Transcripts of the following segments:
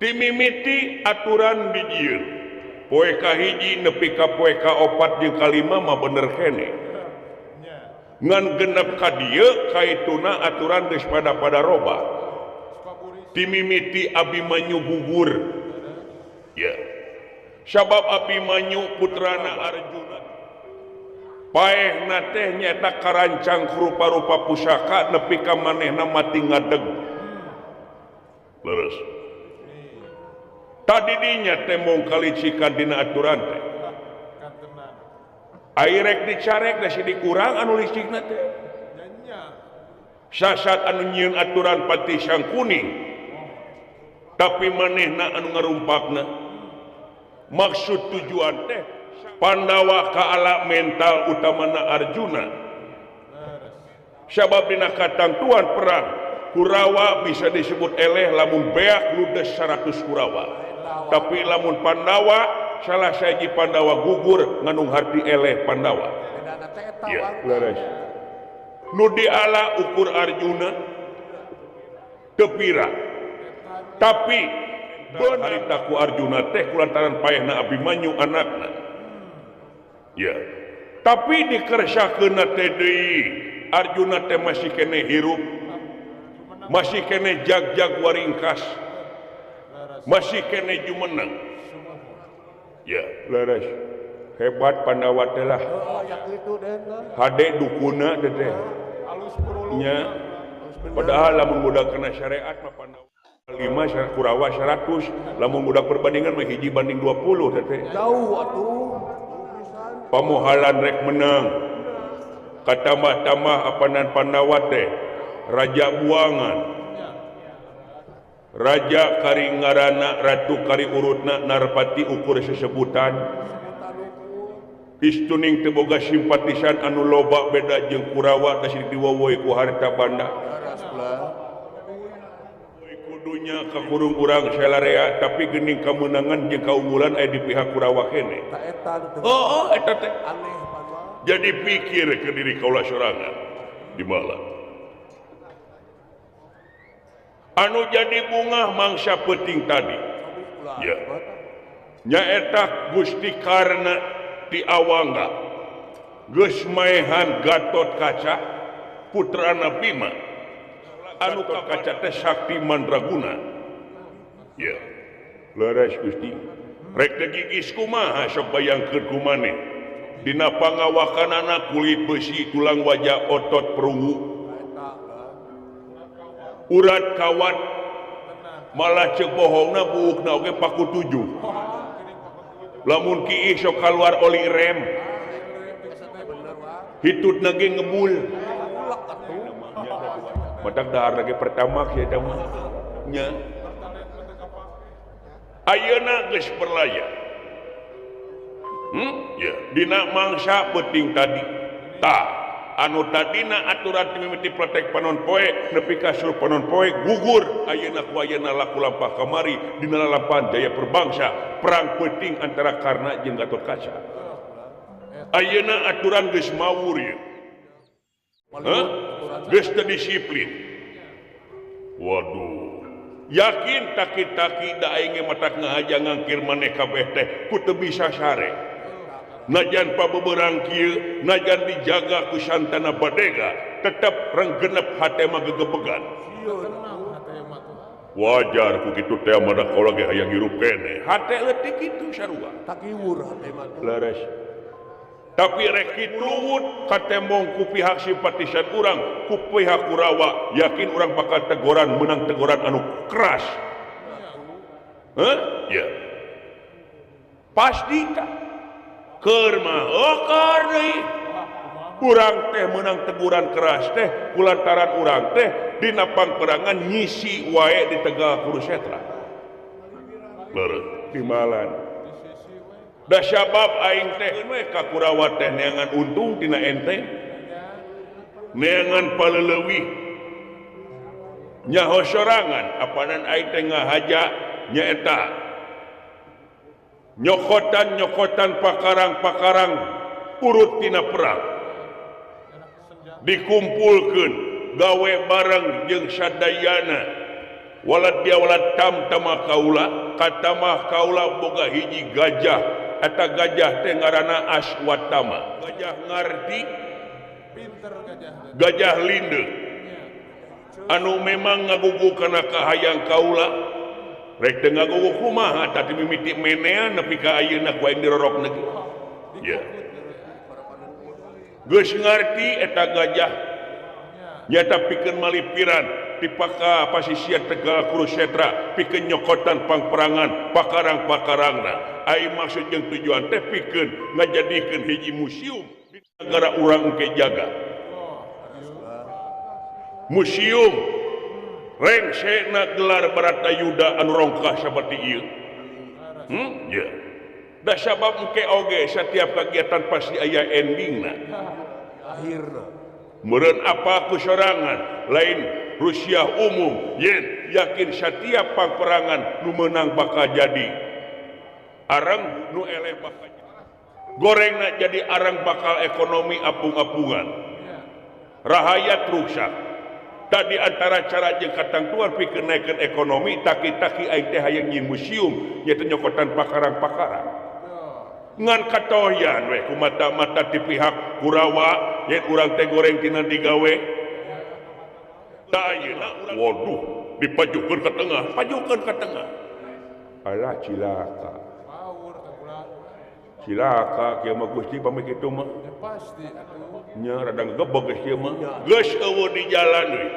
Timimiti aturan dijieun poe kahiji nepi ka poe kaopat jeung kalima mah bener keneh. Ngan genep ka dieu kaituna aturan geus pada robah. Timimiti Abimanyu gugur. Ya. Sabab Abimanyu putrana Arjuna paehna teh nyaeta karancang rupa-rupa pusaka nepi ka manehna mati ngadeg. Leres. Tadi dinya teh mong kalicikan dina aturan teh. Ai rek dicarek da sidik urang anu licikna teh. Sasat anu nyieun aturan pati sang kuning. Tapi manehna anu ngarumpakna. Maksud tujuan teh Pandawa kaala mental utamana Arjuna. Sabab dina katangtuan perang Kurawa bisa disebut eleh lamun beak ludes 100 Kurawa. Tapi lamun Pandawa salah sahiji Pandawa gugur ngandung harti eleh Pandawa. Ya, leres. Nu diala ukur Arjuna teu pira. Tapi harita ku Arjuna teh kulantaran paehna Abimanyu anakna. Ya. Tapi dikersakeunna teh deui Arjuna teh masih keneh hirup. Masih keneh jag-jag waringkas. Masih keneh jumeneng. Ya, leres. Hebat Pandawa teh lah. Hade dukuna teh teh. Nya. Padahal lamun budak kena syariat mah Pandawa 5 syarat Kurawa 100, lamun budak perbandingan mah 1 banding 20 teh teh. Jauh atuh. Pamohalan rek menang. Katambah-tambah apanan Pandawa teh Raja Buangan. Raja kari ngarana, Ratu kari urutna, Narpati ukur sesebutan. Istuning teu boga simpatisan anu loba beda jeung Kurawa da sidik diwowoy ku harta banda. Kudunya kakurung urang salarea tapi geuning kamenangan jeung kaunggulan aya di pihak Kurawa keneh. Oh, eta teh. Jadi pikir ke diri kaula sorangan di malam. Anu jadi bungah mangsa peuting tadi. Ya. Nyaeta Gusti Karna ti Awangga. Geus maehan Gatot Kaca putrana Bima. Anu kaca teh Sakti Mandraguna. Ya. Leres Gusti. Rek teh gigis kumaha sok bayangkeun ku maneh. Dina pangawakanana kulit besi, tulang wajah, otot perunggu. Urat kawat malah ceuk bohongna buukna oge paku 7. Lamun kiih sok kaluar oli rem. Hitutna ge ngebul. Matak dahar lagi pertama kieu teh mah. Nya. Ayeuna geus perlaya. Ya, dina mangsa peuting tadi. Tah, anu tadina aturan mimiti pletek panon poe nepi ka suruh panon poe gugur ayeuna ku ayeuna laku lampah kamari dina lalampahan jaya perbangsa perang peuting antara Karna jeung Gatot Kaca. Ayeuna aturan geus mawur ieu. Hah? Geus teu disiplin. Waduh. Yakin taki-taki da aing ge matak ngahaja ngangkir maneh kabeh teh ku teu bisa sare. Najan pabeberang kieu, najan dijaga ku Santana Badega, tetep renggenep hate mah gegebegan. Wajar ku kitu teh mah da kaula ge hayang hirup keneh. Hate leutik kitu sarua. Takiwur hate mah. Leres. Tapi rek kitu katemong ku pihak simpatisan urang, ku pihak Kurawa, yakin urang bakal teguran menang teguran anu keras. Hah? Ya. Pasti tah. Keur mah okor deui. Urang teh menang teguran keras teh kulantaran urang teh dina pangperangan nyisi wae di Tegal Kurusetra. Leres timalan. Da sabab aing teh we ka Kurawa teh neangan untung tina ente. Neangan paleleuwih. Nyaho sorangan apanan aing teh ngahaja nyaeta nyokotan-nyokotan pakarang-pakarang urut tina perang dikumpulkeun gawe bareng jeung sadayana Walad dia walad tam tama kaula katamah kaula boga hiji gajah eta gajah teh ngaranna Aswatama. Gajah ngarti pinter gajah. Gajah linde. Anu memang ngagugu kana kahayang kaula. Rek teu ngagugu kumaha tadi mimiti menean nepi ka ayeuna ku aing dirorok negi. Ya. Geus ngarti eta gajah nyata pikeun malipiran dipaka pasisian Tegal Kurusetra pikeun nyokotan pangperangan pakarang-pakarangna. Ai maksud jeung tujuan teh pikeun ngajadikeun hiji museum di negara urang engke jaga. Museum rengsena gelar Baratayuda anu rongkah saperti ieu. Ya. Da sabab engke oge setiap kegiatan pasti aya endingna. Akhirna. Meureun apa ku sorangan lain Rusia umum yen yakin setiap pangperangan nu meunang bakal jadi arang nu eleh bakal jadi gorengna jadi arang bakal ekonomi apung-apungan rahayat rusak. Tadi antara cara jeung katangtuan pikeun naikeun ekonomi taki-taki aing teh hayang nyieun museum nyaeta nyokotan pakarang-pakarang ngan katoyan we ku mata-mata ti pihak Kurawa yen urang teh goreng tina digawe. Ayeuna waduh dipajukeun ka tengah, pajukeun ka tengah. Alah cilaka. Cilaka kieu mah Gusti pamit kitu mah. Pasti atuh. Nya rada ngegebeg geus kieu mah. Geus eueuh di jalan euy.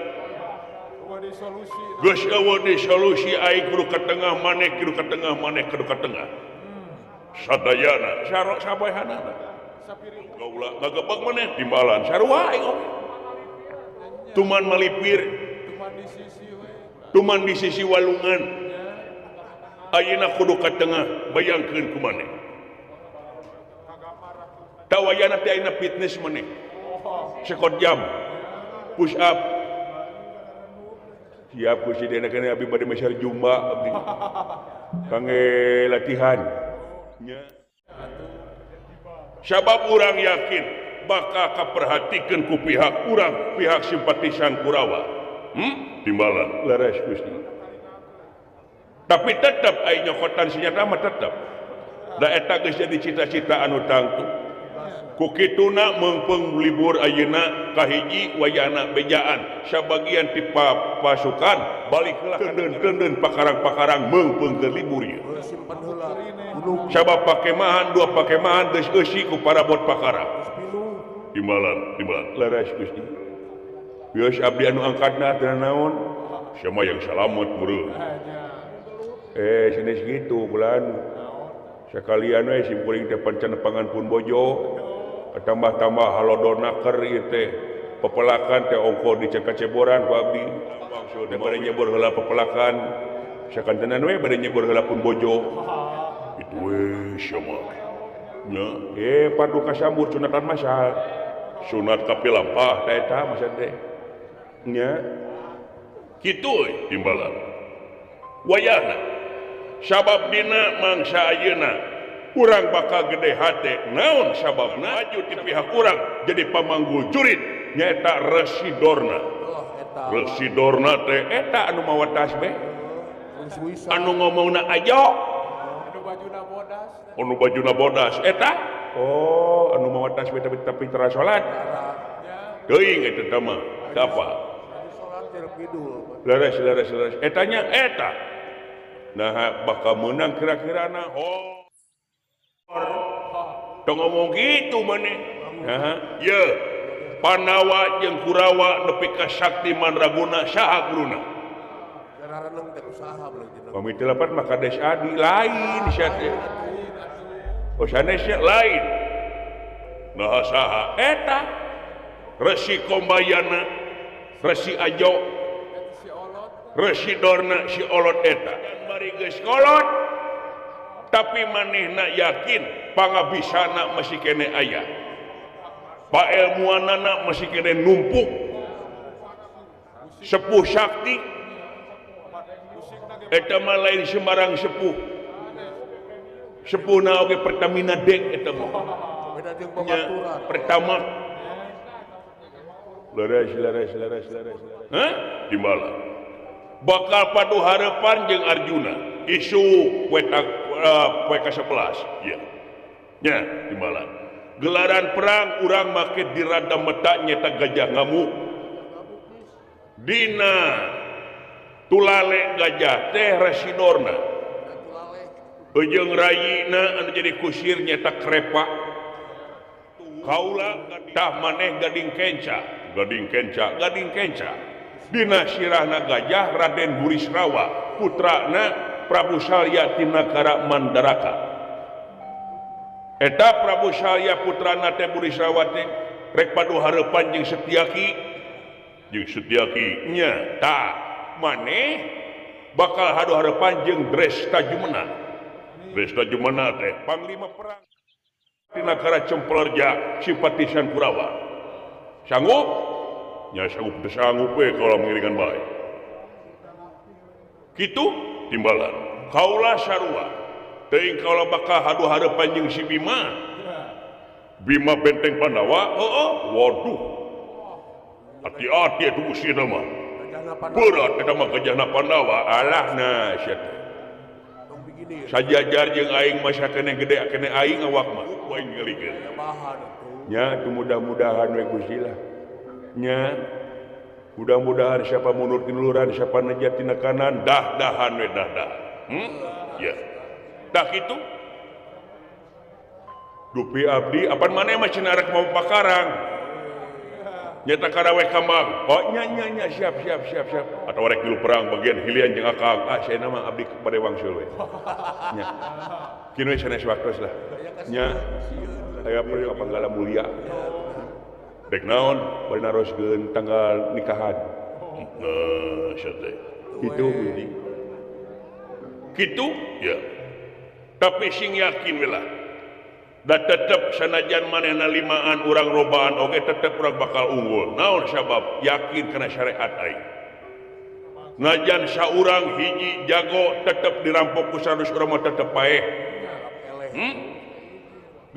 Geus eueuh di solusi aing kudu ka tengah maneh kudu ka tengah maneh kudu ka tengah. Sadayana sarok sabaehanana. Kaula ngagebeg maneh timbalan sarua aing oge. Tuman malipir, tuman di sisi walungan. Ayeuna kudu ka tengah, bayangkeun ku maneh. Tawayana teh ayeuna fitness maneh. Sekot jam, push up. Siap ku si dena kana abdi bade meser jumba abdi. Kangge latihan. Nya. Sabab urang yakin bakal kaperhatikeun ku pihak urang, pihak simpatisan Kurawa. Timbalan leres Gusti. Tapi tetep ai nyokotan senjata mah tetep. Da eta geus jadi cita-cita anu tangtu. Ku kituna meungpeung libur ayeuna kahiji wayahna bejaan sabagian ti pasukan balik heula teuneun-teuneun pakarang-pakarang meungpeung keur libur ieu. Sabab pakemahan dua pakemahan geus eusi ku parabot pakarang. Timbalan, timbalan, leres Gusti. Geus abdi anu angkatna teu naon? Sia mah yang salamet meureun. Sanes kitu bulan. Sakalian we sim kuring teh pancan nepangan pun bojo. Tambah-tambah halodona ker ieu teh. Pepelakan teh ongko dicekaceboran ku abdi. Maksudna bade nyebur heula pepelakan. Sakantenan we bade nyebur heula pun bojo. Itu we sia mah. Nya, padu kasambur sunatan masal. Sunat kapilampah teh eta maksud teh. Nya. Kitu euy timbalan. Wayahna sabab dina mangsa ayeuna urang bakal gede hate naon sababna maju ti pihak urang jadi pamanggul jurit nyaeta Resi Dorna. Resi Dorna teh eta anu mawa tasbih. Anu ngomongna ajo. Anu bajuna bodas eta. Oh, anu mawa tasbih tapi tara salat. Teuing eta mah. Apa? Leres leres leres. Etanya eta. Nah, bakal menang kira-kirana. Oh. Tong ngomong gitu maneh. Nah, ye. Pandawa jeung Kurawa nepi ka Sakti Mandraguna saha guruna? Pamit delapan maka Kades Adi lain sia teh. Oh sanes lain. Nah saha eta? Resi Kombayana, Resi Ajo, Resi Dorna si Olot eta. Bari geus kolot tapi manehna yakin pangabisana masih kene aya. Paelmuanana masih kene numpuk. Sepuh sakti eta mah lain sembarang sepuh. Sepuhna oge Pertamina dek eta mah. Pertama leres leres leres leres. Hah? Timbalan. Bakal padu harapan jeung Arjuna isu poe ka-11 ya. Nya timbalan. Gelaran perang urang make dirada meta nyeta gajah ngamuk. Dina tulale gajah teh residorna. Ujung rayina anu jadi kusir nyeta krepa. Kaula tah maneh gading kenca, gading kenca, gading kenca. Dina sirahna gajah Raden Burisrawa, putrana Prabu Salya Tinakara Mandaraka. Eta Prabu Salya putrana teh Burisrawa teh rek padu hareupan jeung Setyaki. Jeung Setyaki nya tah maneh bakal hadu hareupan jeung Drestajumena. Drestajumena teh panglima perang Tinakara Cemplerja simpatisan Kurawa. Sanggup? Nya sanggup teu sanggup we kalau mengiringan bae. Kitu timbalan. Kaula sarua. Teuing kaula bakal hadu hareupan jeung si Bima. Bima benteng Pandawa, heueuh, waduh. Hati-hati atuh Gusti mah. Berat eta mah gajahna Pandawa, alahna sia teh. Sajajar jeung aing masa keneh gede keneh aing awak mah aing ngalikeun. Nya tu mudah-mudahan we Gusti lah. Nya mudah-mudahan siapa mundur tinuran siapa nejat tina kanan dah-dahan we dah-dah. Ya. Dah kitu. Dupi abdi apan maneh mah cenah arek mau pakarang. Nyata karawe kambang. Oh nya nya nya siap siap siap siap. Atau rek milu perang bagian hilian jeung akang. Ah saya mah abdi bade wangsul we. Nya. Kinu we sanes waktos lah. Nya. Aya perlu panggala mulia. Rek naon bade naroskeun tanggal nikahan. Nah, sia teh. Kitu Gusti. Kitu? Ya. Tapi sing yakin we lah. Da tetep sanajan manehna limaan urang robaan oge tetep urang bakal unggul. Naon sabab yakin kana syariat aing. Najan saurang hiji jago tetep dirampok ku 100 urang mah tetep paeh.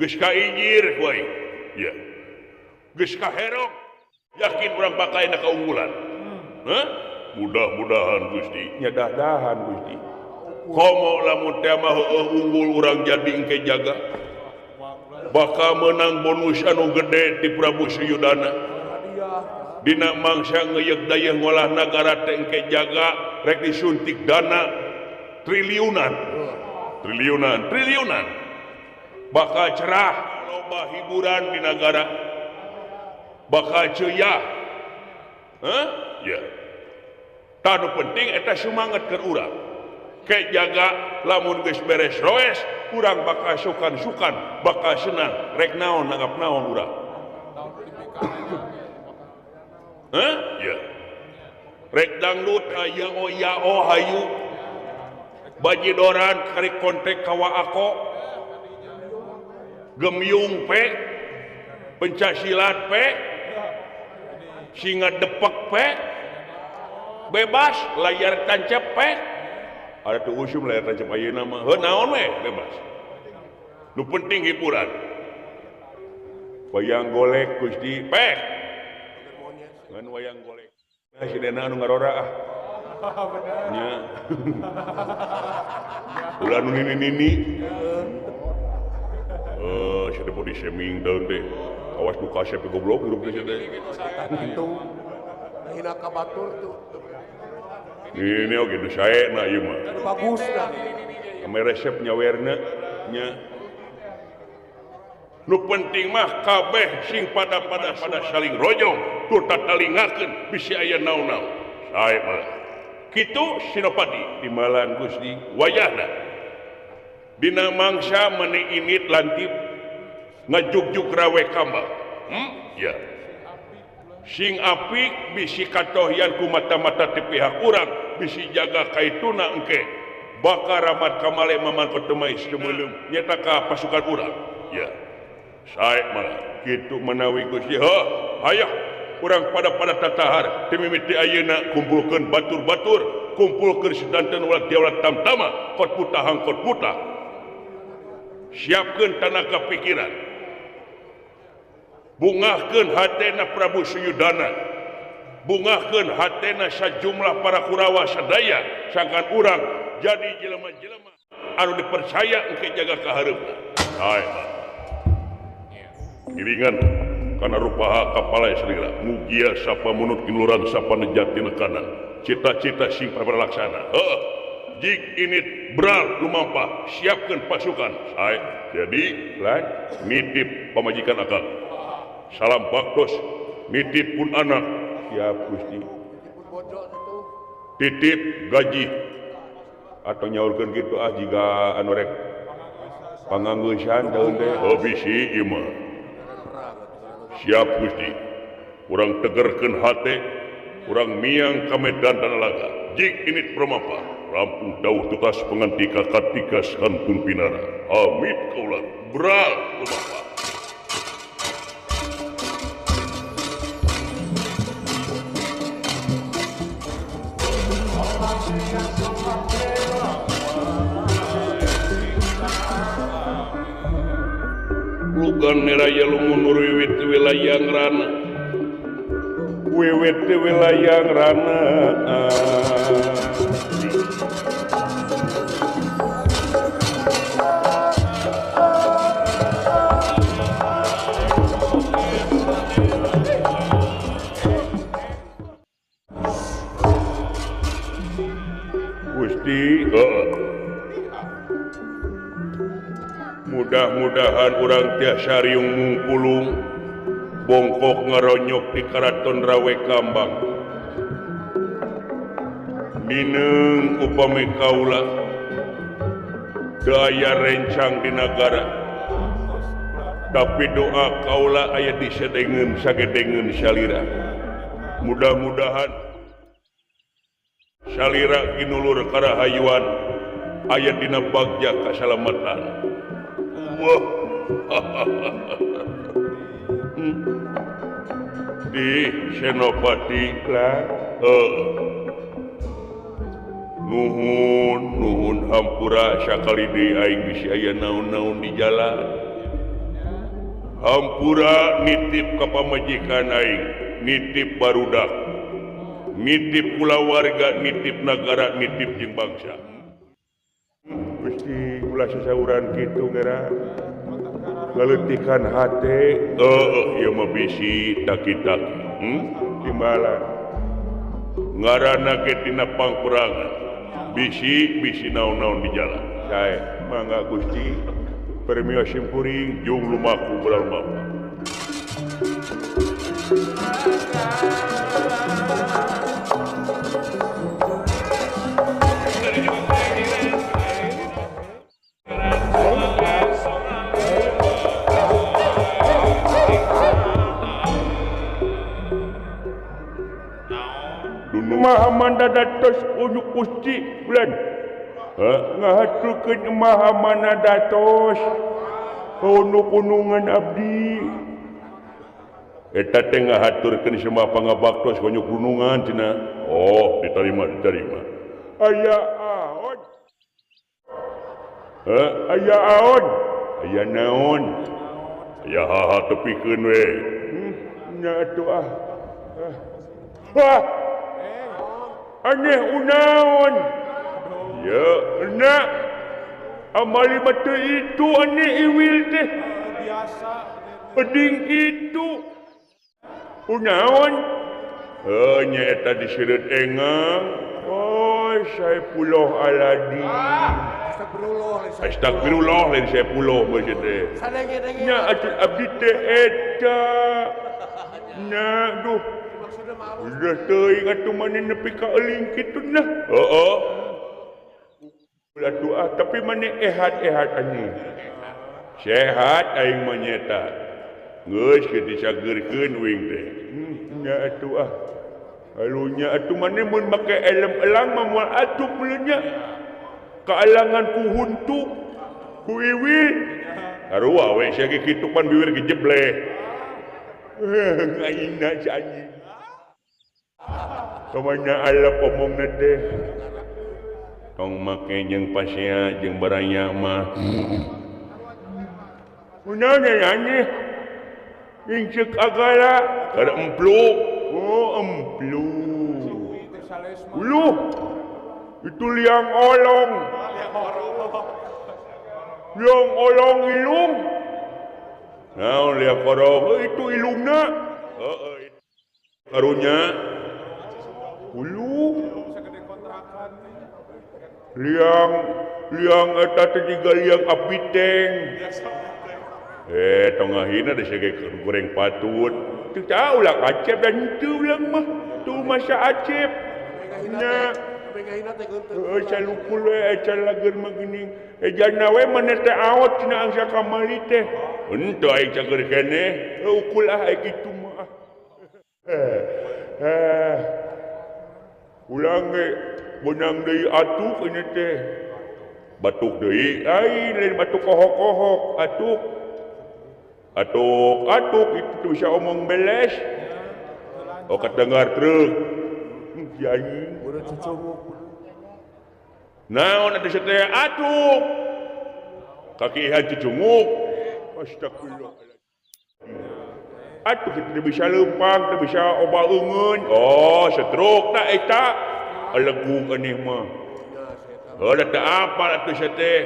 Geus kaijir ku aing. Ya. Geus kaherok yakin urang bakal aya kaunggulan. Hah? Mudah-mudahan Gusti. Nya dah-dahan Gusti. Komo lamun teh mah heueuh unggul urang jadi engke jaga. Bakal menang bonus anu gede di Prabu Suyudana. Dina mangsa ngeyek dayeuh ngolah nagara teh engke jaga rek disuntik dana triliunan. Triliunan, triliunan. Bakal cerah loba hiburan di nagara. Bakal ceuyah. Hah? Ya. Tah nu penting eta sumanget keur urang. Ke jaga lamun geus beres roes urang bakal sukan-sukan bakal senang rek naon nanggap naon urang. Hah? Ya. Rek dangdut aya oh ya oh hayu. Bajidoran karek kontek kawa ako. Gemyung pe, pencak silat pe, singa depak pe, bebas layar tancap pe. Ada tuh usum layar tancap ayeuna mah. Heuh naon we bebas. Nu penting hiburan. Wayang golek Gusti pek. Ngan wayang golek. Nah si Dena anu ngarora ah. Nya. Ulah nu nini-nini. Eh, sia body shaming daun teh. Awas nu kasep goblok hirup teh sia teh. Kitu. Hina ka batur tuh. Ini oge nu saena ieu mah. Bagus dah. Ame resep nyawerna nya. Nu penting mah kabeh sing pada-pada pada saling rojong, tur tatalingakeun bisi aya naon-naon. Sae mah. Kitu Sinopati timbalan Gusti wayahna. Dina mangsa meni init lantip ngajugjuk rawe kambang. Ya. Sing apik bisi katohian ku mata-mata ti pihak urang, bisi jaga kaituna engke. Bakal ramat kamale maman kotemai semeuleuh nyeta ka pasukan urang. Ya. Sae mah kitu manawi Gusti. Heuh, hayah urang pada-pada tatahar ti mimiti ayeuna kumpulkeun batur-batur, kumpulkeun sedanten ulah diaulah tamtama, kot putah hangkot putah. Siapkeun tanaga pikiran. Bungahkeun hatena Prabu Suyudana. Bungahkeun hatena sajumlah para Kurawa sadaya sangkan urang jadi jelema-jelema anu dipercaya engke jaga kahareupna. Hae. Gilingan kana rupaha kapala salira mugia sapa munut kinlurang sapa nejati nekanan cita-cita sing laksana. Heeh. Jik ini beral lumampah siapkan pasukan. Sae. Jadi lain nitip pamajikan akal. Salam baktos nitip pun anak. Siap Gusti. Titip gaji atau nyaurkeun kitu ah jiga anu rek panganggeusan daun teh. Oh bisi ieu mah. Siap Gusti. Urang tegerkeun hate, urang miang ka medan tanah laga. Jik ini promapa rampung dawuh tugas pengantika katikas kantun pinara. Amit kaulan beral lumapa. Lugan neraya lumunur wiwit wilayang rana. Wiwit wilayang rana. Gusti, mudah-mudahan urang tiasa riung mungpulung bongkok ngaronyok di Karaton Rawe Kambang. Mineung upami kaula daya rencang di nagara, tapi doa kaula aya disedengeun sagedengeun salira. Mudah-mudahan salira ginulur karahayuan aya dina bagja kasalamatan. Wah. Di Senopati lah. Nuhun nuhun hampura sakali deui aing bisi aya naon-naon di jalan. Hampura nitip ka pamajikan aing, nitip barudak, nitip kulawarga, nitip nagara, nitip jeung bangsa. Gusti ulah sasauran kitu geura ngaleutikan hate. Heueuh ieu mah bisi taki-taki. Timbalan ngaranna ge tina pangkurangan. Bisi bisi naon-naon di jalan. Sae mangga Gusti permio simkuring jung lumaku beral mapa. Mahamanda datos unjuk Gusti bulan. Ngahaturkeun Mahamana datos kaunu-kunungan abdi. Eta teh ngahaturkeun semua pangabaktos unjuk gunungan cenah. Oh, diterima diterima. Aya aon. Heh, aya aon. Aya naon? Aya haha tepikeun we. Nya atuh ah. Wah. Aneh unaon. Ya, nak amali mata itu aneh iwil teh. Biasa. Peding itu. Unaon. Heuh nya eta diseureut engang. Oh, Saifullah Aladi. Astagfirullah. Astagfirullah lain Saifullah bae teh. Nya atuh abdi teh eta. Nya duh. Udah teuing atuh maneh nepi ka euling kitu nah. Heeh. Ulah doa tapi maneh ehat-ehat anjing. Sehat aing mah nyeta. Geus kieu disageurkeun uing teh. Nya atuh ah. Halunya atuh maneh mun make elem elang mah moal atuh nya. Kaalangan ku huntu ku iwi. Sarua we sia ge kitu pan biwir ge jebleh. Aing si anjing. Kamana alap omongna teh. Tong make jeung pasea jeung baraya mah. Kunaon aneh? Inceuk agala kada empluk. Oh emplu. Uluh. Itu liang olong. Liang olong ilung. Naon liang korong itu ilungna. Heeh. Karunya. Uluh. Liang liang eta teh jiga liang apiteng. Tong ngahina da sia goreng patut. Teu tahu lah Acep dan itu ulang mah. Tuh masa Acep. Nya. Heuh salukul we acan lager mah geuning. Ejana we maneh teh aot cenah angsa kamari teh. Henteu aing cager keneh. Ukul ah aing kitu mah. Ulang ge beunang deui atuk ini teh. Batuk deui, ai lain batuk kohok-kohok, atuk. Atuk, atuk itu bisa omong beles. Oh kedengar truk. Anjing. Naon atuh teh atuk. Kaki ihan cucunguk. Astagfirullah. Atuk itu bisa lempang, teu bisa oba eungeun. Oh, stroke tak eta. Alegung aneh mah. Oh, da teu apal atuh teh.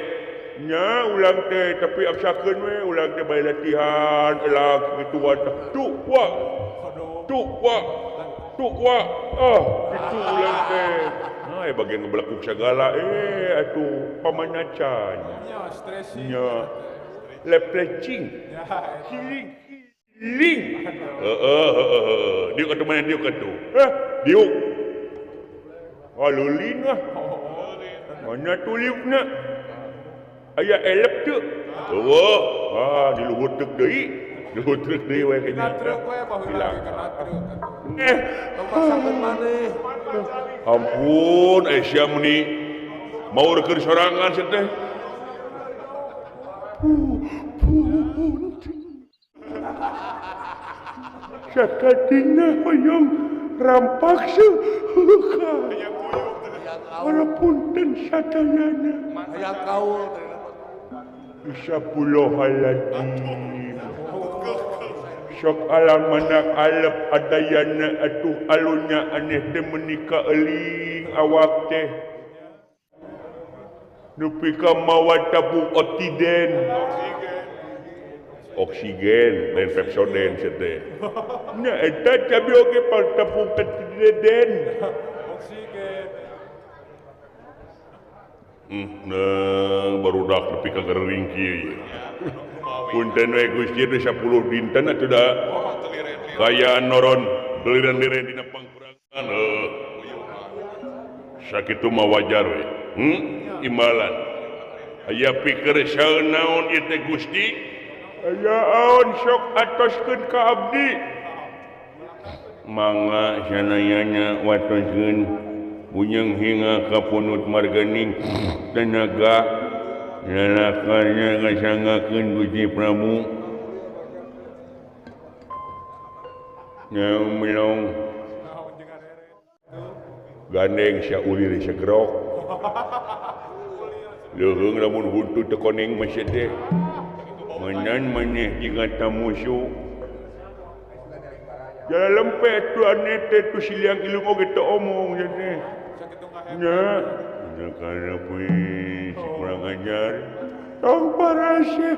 Nya ulang teh tapi aksakeun we ulang teh bae latihan elak kitu wa tuh wa. Tuh wa. Tuh wa. Ah, kitu ulang teh. Nah, bagian ngebelekuk sagala atuh pamanacan. Nya stress. Nya leplecing. Kiling. Ling. Heeh heeh. Diuk atuh mana diuk atuh. Hah, diuk. Alulin ah. Mana tuh liukna? Aya elep teu. Eueuh. Ah, di luhur truk deui. Di luhur truk deui we Kena truk we baheula kena truk. Tong paksakeun maneh. Ampun, sia meuni maurkeun sorangan sia teh. Sakatina hoyong rampak seuka. Walaupun sadayana. Hayang kaul. Bisa pulohaladzim. Sok alam mana alep adayana atuh alunya aneh teh menika eling awak teh. Nepi ka mawa tabung oksigen. Oksigen lain Pepsodent sia teh. Nya eta cabi oge tabung oksigen. Oksigen. Nah, barudak nepi ka gering kieu. Punten we Gusti teh 10 dinten atuh da kaya noron deliran-liren dina pangkurangan. Sakitu mah wajar we. Imbalan. Aya pikir saeun naon ieu teh Gusti? Aya aon sok atoskeun ka abdi. Mangga sanayana watoskeun bunyeng hinga ka punut marganing tenaga lalakarnya ngasangakeun Gusti Prabu. Nyamelong gandeng sia ulir segrok. Leuheung lamun huntu teu koneng mah sia teh. Menan maneh jiga tamusu. Jalan lempet tu aneh teh tu siliang ilung oge teu omong sia teh. Nya, nya kana si kurang ajar. Tong parase.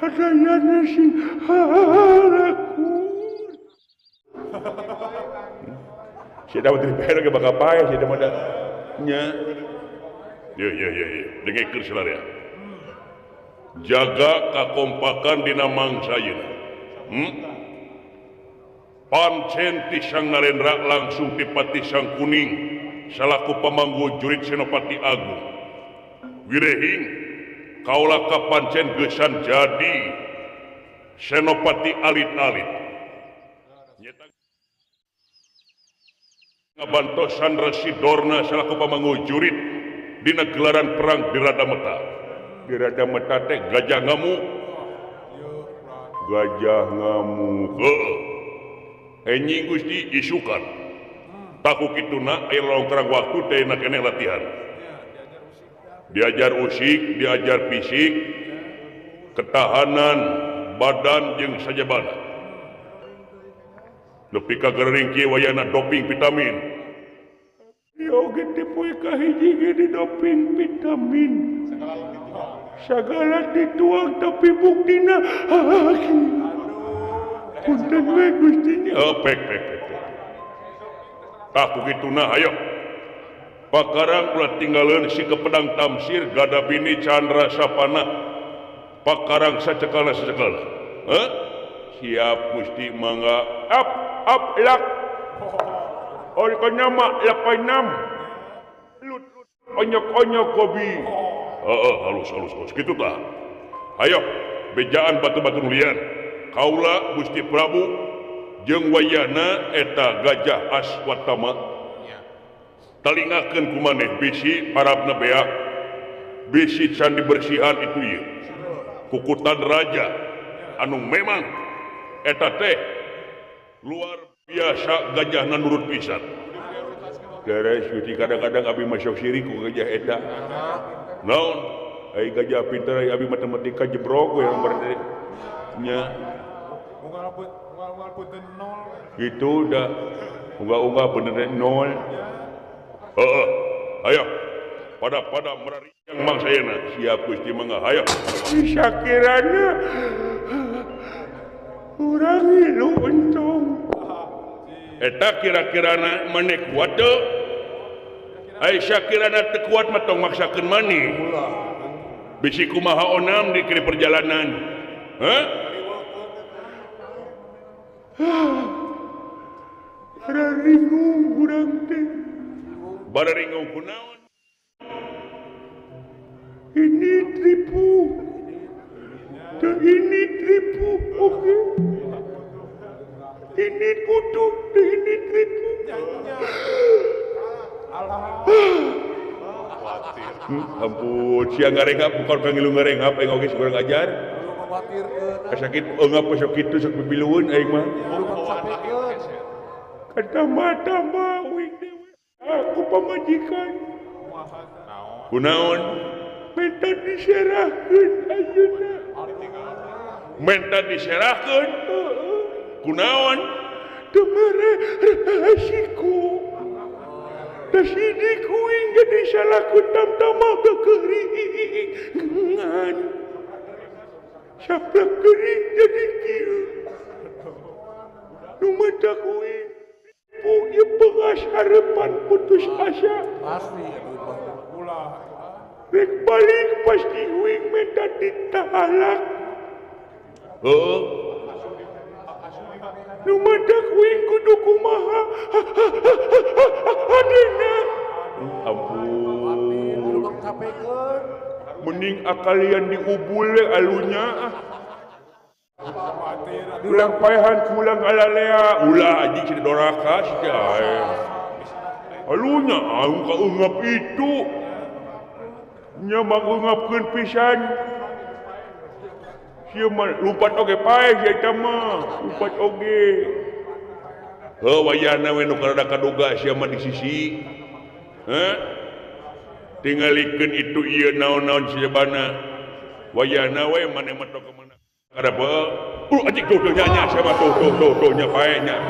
Adayana sing harakur. Sia dapat dibayar ge bakal paeh sia mah da. Nya. Ye ye ye ye, dengekeun saudara. Jaga kakompakan dina mangsa yeuna. Pancen ti Sang Narendra langsung ti Pati Sang Kuning salaku pamanggu jurik Senopati Agung. Wirehing kaula kapancen geusan jadi Senopati alit-alit. Nyeta ngabantosan Resi Dorna salaku pamanggu jurit dina gelaran perang di Radameta. Di Radameta teh gajah ngamuk. Gajah ngamuk. Heeh. Enyi Gusti isukan. Taku kituna aya longkrang waktu teh enak keneh latihan. Diajar usik, diajar fisik, ketahanan badan jeung sajabana. Nepi ka gering kieu wayahna doping vitamin. Ieu oge teh poe kahiji ge di doping vitamin. Sagala dituang tapi buktina. Punten we Gusti nya. Oh, pek pek pek. Tah kukituna ayo. Pakarang ulah tinggaleun si kepedang Tamsir gada bini Chandra Sapana. Pakarang sacekala sacekala. Heh? Siap Gusti mangga. Up up lak. Orkonyama 86. Lut onyok-onyok kobi. Heeh, halus halus halus kitu tah. Ayo bejaan batu-batu nulian. Kaula Gusti Prabu jeung wayahna eta Gajah Aswatama. Talingakeun ku maneh bisi parabna beak. Bisi can dibersihan itu ieu. Kukutan raja anu memang eta teh luar biasa gajahna nurut pisan. Beres Gusti kadang-kadang abi mah sok sirik ku gajah eta. Naon? Ai gajah pinter ai abi matematika jebrok we yang berarti nya. Unggal-unggal punten nol. Gitu dah. Unggal-unggal bener nol. Heeh. Ayo. Pada-pada merariang mangsayana. Siap Gusti mangga. Ayo. Sakirana urang ngilu untung. Eta kira-kirana maneh kuat teu? Ai sakirana teu kuat mah tong maksakeun maneh. Bisi kumaha onam di kiri perjalanan. Hah? Bararingung urang teh. Bararingung kunaon? Ini tripu. Teu ini tripu oke. Ini kutu, ini tripu. Ampun, sia ngarenghap bukan ka ngilu ngarenghap aing oge kurang ajar. Sakit eungap sok kitu sok pipilueun aing mah. Katama-tama uing dewe. Aku pamajikan. Kunaon? Menta diserahkeun ayeuna. Menta diserahkeun? Kunaon? Teu mere resiko. Teu sidik uing jadi salaku tamtama kekeringan. Saplak kering jadi kieu. Nu matak uing punya pengas harapan putus asa. Pasti ulah. Rek balik pasti uing menta ditahalak. Heuh. Nu matak uing kudu kumaha? Adena. Ampun. Mending akalian diubul alunya. Ulang paehan kulang alalea. Ulah anjing si doraka sia. Alunya anu kaeungap itu. Nya mangeungapkeun pisan. Sia mah lumpat oge paeh sia eta mah, lumpat oge. Heuh wayahna we nu kada kaduga sia mah di sisi. Heh? Tingalikeun itu ieu naon-naon sejebana. Wayahna we maneh mah tong ka mana. Kada anjing tuh tuh nya sia mah tuh tuh tuh tuh nya paeh nya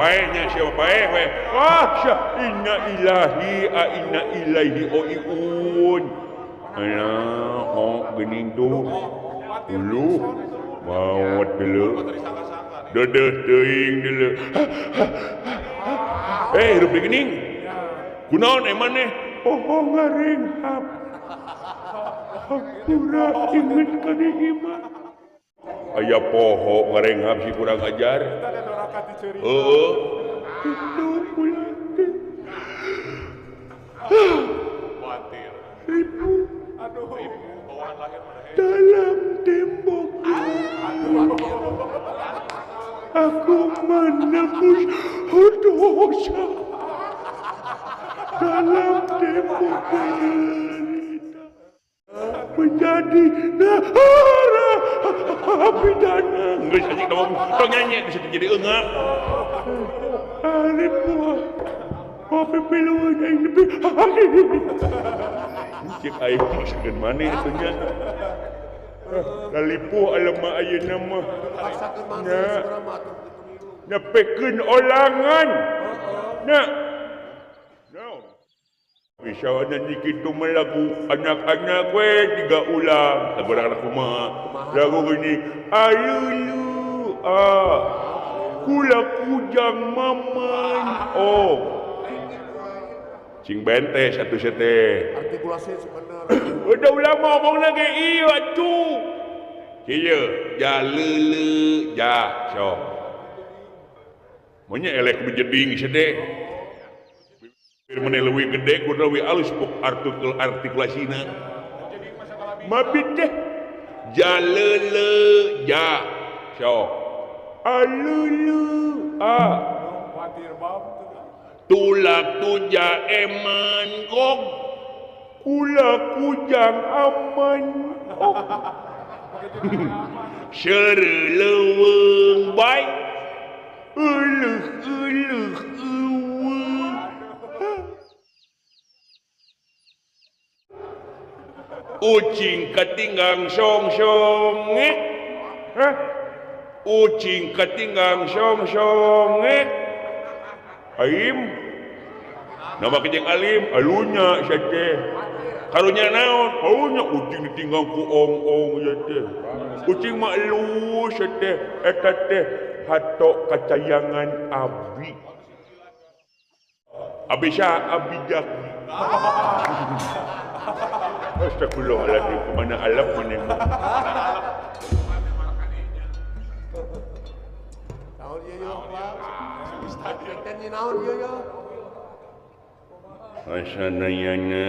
sia mah paeh we. Ah sia inna ilahi a inna ilaihi rajiun. Alah oh geuning tuh. Ulu maot dulu. Dedeh teuing dulu. Eh hirup di geuning. Kunaon maneh? Poho ngarenghap. Hampura inget ka di imah. Aya poho ngarenghap si kurang ajar. Heeh. Itu ulah teh. Ribu. Dalam tembok aku menembus dosa. Dalam tembok menjadi nahara pidana. Geus anjing tong nyanyi bisa jadi eungap. Arif buah kopi piluan aing lebih. Cek aing masakeun maneh atuh nya. Lalipuh alema ayeuna mah. Paksakeun maneh urang mah atuh kitu. Nepikeun olangan. Nah. Naon? Misalnya kitu mah lagu anak-anak we tiga ulang. Lagu anak-anak kumaha? Lagu gini, alulu ah. Kula kujang maman. Oh. Cing bente satu sete. Artikulasi sebener. Udah ulang ngomong lagi iya atuh. Kieu ja leuleuh ja sok. Monya elek bejeding sete. Bir meneh leuwih gede kudu leuwih alus pok artikulasina. Mabit teh ja leuleuh ja sok. Alulu a tulak tuja eman gog kula kujang aman oh. Seureuh leuweung bae euleuh euleuh eueuh. Ucing katinggang song-songe. Hah? Ucing katinggang song-songe. Aim nama kejeng alim alunya sia teh. Karunya naon? Alunya ucing ditinggang ku ong-ong sia teh. Ucing mah elus sia teh. Eta teh hato kacayangan abi. Abi saha? Abi jaki. Astagfirullahaladzim, kemana alam mana mah. Asanayana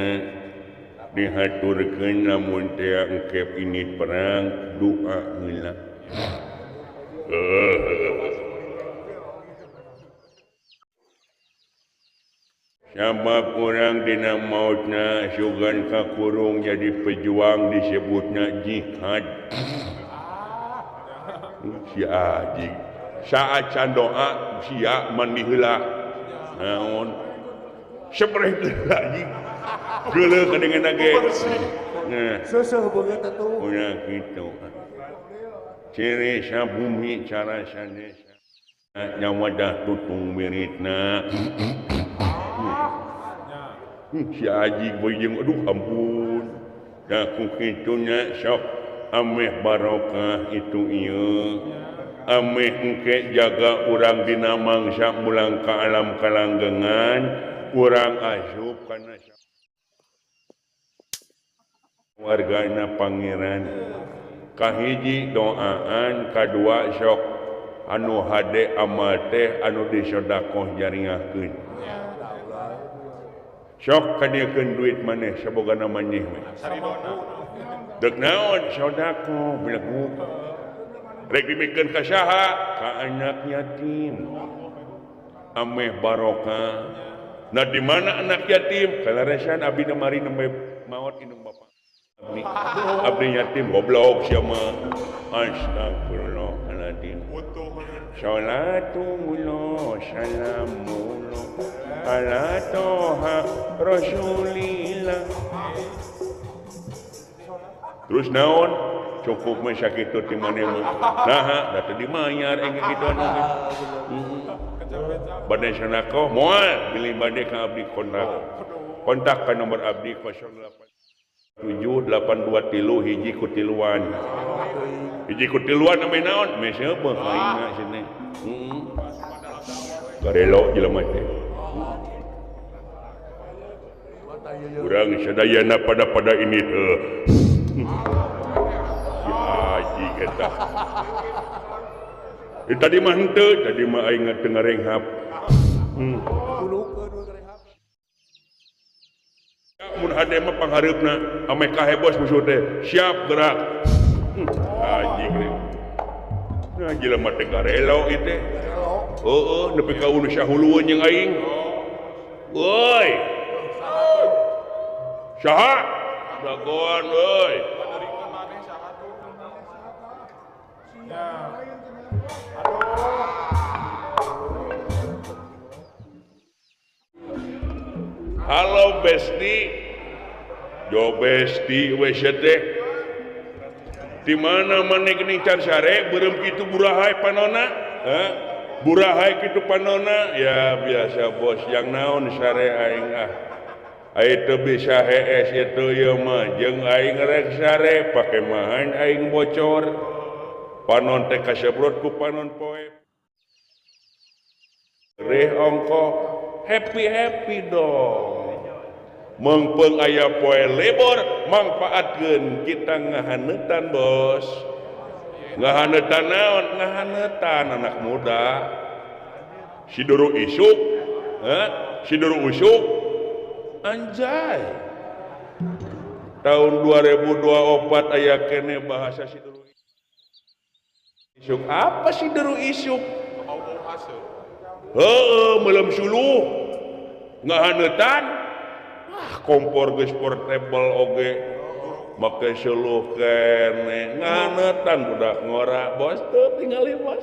dihaturkeun lamun teh engkep ini perang doa heula. Sabab urang dina mautna sugan kakurung jadi pejuang disebutna jihad. Si aji saat can doa sia mandi heula. Naon? Sepreh heula anjing. Geuleuh kadengeuna ge. Nah, seuseuh beungeut atuh. Ulah kitu. Ciri sabumi cara sanes. Nyawa dah tutung wiridna. Si aji boy jeung aduh ampun. Da ku kitunya sok ameh barokah itu ieu. Ameh engke jaga urang dina mangsa mulang ka alam kalanggengan, urang asup kana wargana pangeran. Kahiji doaan, kadua sok anu hade amal teh anu disodakoh jaringahkeun. Sok kadieukeun duit maneh sabogana maneh we. Deuk naon sodakoh belegu. Rek dimikeun ka saha? Ka anak yatim. Ameh barokah. Nah di mana anak yatim? Kalaresan abdi mari nembe maot indung bapak. Abdi yatim goblok sia mah. Astagfirullahaladzim. Salatullah salamullah ala toha rasulillah. Terus naon? Cukup mah sakitu ti maneh mah. Naha da teu dimayar engke kitu anu. Bade sedekah moal bilih bade ka abdi kontak. Kontak ka nomor abdi 08 782 3 hiji ku tiluan. Hiji ku tiluan ame naon? Me seupeung aing sini. Heeh. Garelo jelema teh. Urang sadayana pada-pada ini teh. Si haji eta. Tadi mah henteu, tadi mah aing teu ngarenghap. Mun hade mah panghareupna ameh kahebos musuh teh, siap gerak. Haji ge. Nah jelema teh garelo ieu teh. Heueuh nepi ka unu sahulueun jeung aing. Woi. Saha? Dagoan euy. Halo Besti, Jo Besti we teh. Di mana maneh geuning can sare beureum kitu burahai panona? Hah? Burahay kitu panona ya biasa bos yang naon sare aing ah. Aing teu bisa hees itu ieu mah jeung aing rek sare pakemahan aing bocor. Panon teh kasebrot ku panon poe. Reh ongko happy-happy dong. Mengpeung aya poe lebor mangfaatkeun kita ngahaneutan bos. Ngahaneutan naon? Ngahaneutan anak muda. Siduru isuk, siduru usuk. Anjay. Tahun 2024 aya kene bahasa siduru isuk. Apa siduru isuk? Heeh, melem suluh. Ngahaneutan. Ah, kompor geus portable oge. Make suluh kene ngahaneutan budak ngora bos tuh tingali bos.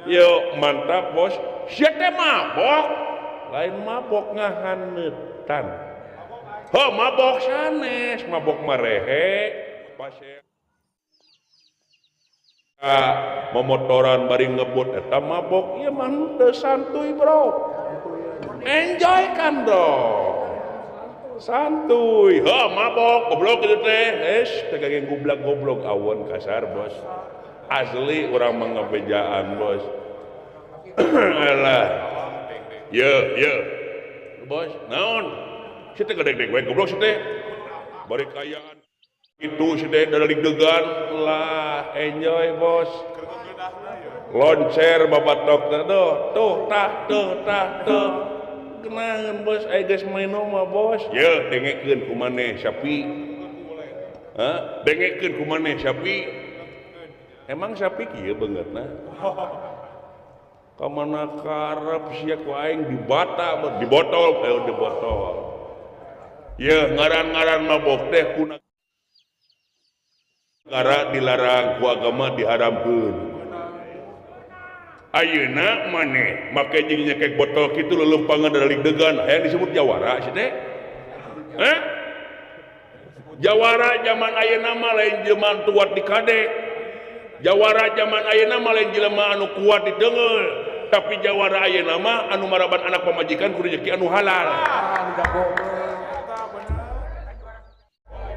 Yo mantap bos. Sia teh mabok. Lain mabok ngahaneutan. Heuh mabok sanes, mabok marehe. Pasea momotoran bari ngebut eta mabok ieu mah henteu santuy bro. Enjoy kan dong. Santuy. Heuh mabok goblok kitu teh. Es teh gageng goblok goblok awon kasar bos. Asli urang mah ngebejaan bos. Alah. Ye ye. Bos, naon? Si teh gedeg-deg we goblok si teh. Bari kayaan itu si teh deg-degan lah enjoy bos. Loncer babatok teh tuh tah tuh tah tuh. Kenaeun bos aya geus minum mah bos. Ye dengekeun ku maneh sapi. Hah? Dengekeun ku maneh sapi. Emang sapi kieu beungeutna? Kamana karep sia ku aing dibata di botol ayo di botol. Ye ngaran-ngaran mabok teh ku negara dilarang ku agama diharamkeun. Ayeuna maneh make jeung nyekek botol kitu lelempangan dari degan hayang disebut jawara sia teh. Hah? Jawara zaman ayeuna mah lain jelema tuat di kadek. Jawara zaman ayeuna mah lain jelema anu kuat di deungeul. Tapi jawara ayeuna mah anu maraban anak pamajikan ku rezeki anu halal.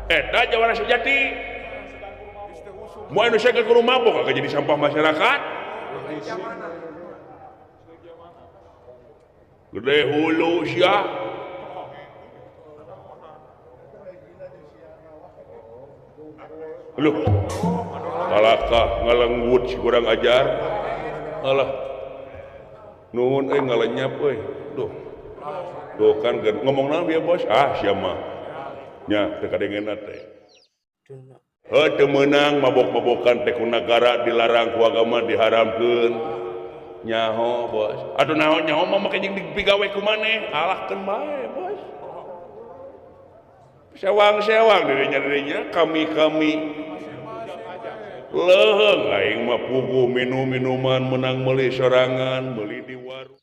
Eta jawara sejati. Moal anu sakeun kudu mabok akan jadi sampah masyarakat. Gede hulu sia. Loh. Kalakah ngalenggut si kurang ajar. Alah. Nuhun euy ngalenyap euy. Duh. Duh kan ngomong naon bieu bos? Ah sia mah. Nya teu kadengena teh. Heuh teu meunang mabok-mabokan teh ku nagara dilarang ku agama diharamkeun. Nyaho bos. Atuh naon nyaho mah make jeung dipigawe ku maneh. Alahkeun bae bos. Sewang-sewang dirinya-dirinya kami-kami. Leuheung aing mah puguh minum-minuman menang meuli sorangan, meuli di warung.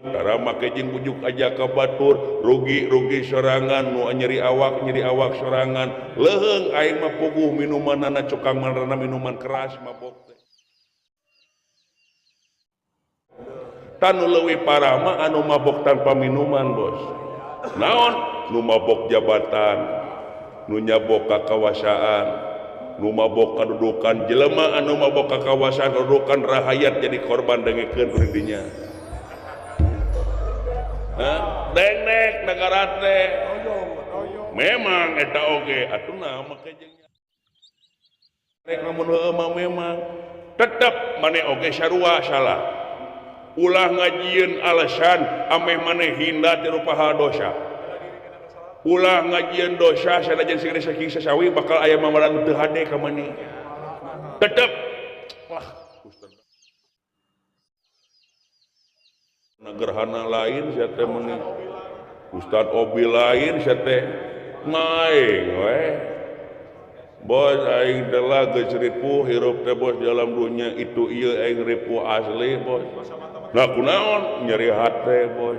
Tara make jeung bujuk aja ka batur, rugi-rugi sorangan, nu nyeri awak sorangan. Leuheung aing mah puguh minumanana cukang marana minuman keras mabok teh. Tanu leuwih parah mah anu mabok tanpa minuman, bos. Naon? Nu mabok jabatan, nu nyabok kakawasaan, nu mabok kadudukan jelema anu mabok kakawasaan kadudukan rahayat jadi korban dengekeun ku dinya. Hah? Dengnek negara teh. Memang eta oge atuh nah make jeung rek lamun heueuh mah memang tetep maneh oge sarua salah. Ulah ngajieun alasan ameh maneh hinda ti rupa hal dosa. Ulah ngajieun dosa sanajan sing saking sasawi bakal aya mamaran teu hade ka maneh. Tetep wah ustaz. Gerhana lain sia teh meuni. Ustaz Obi lain sia teh naeng we. Bos aing teh lah geus ripuh hirup teh bos dalam dunia itu ieu aing ripuh asli bos. Nah kunaon nyeri hate bos.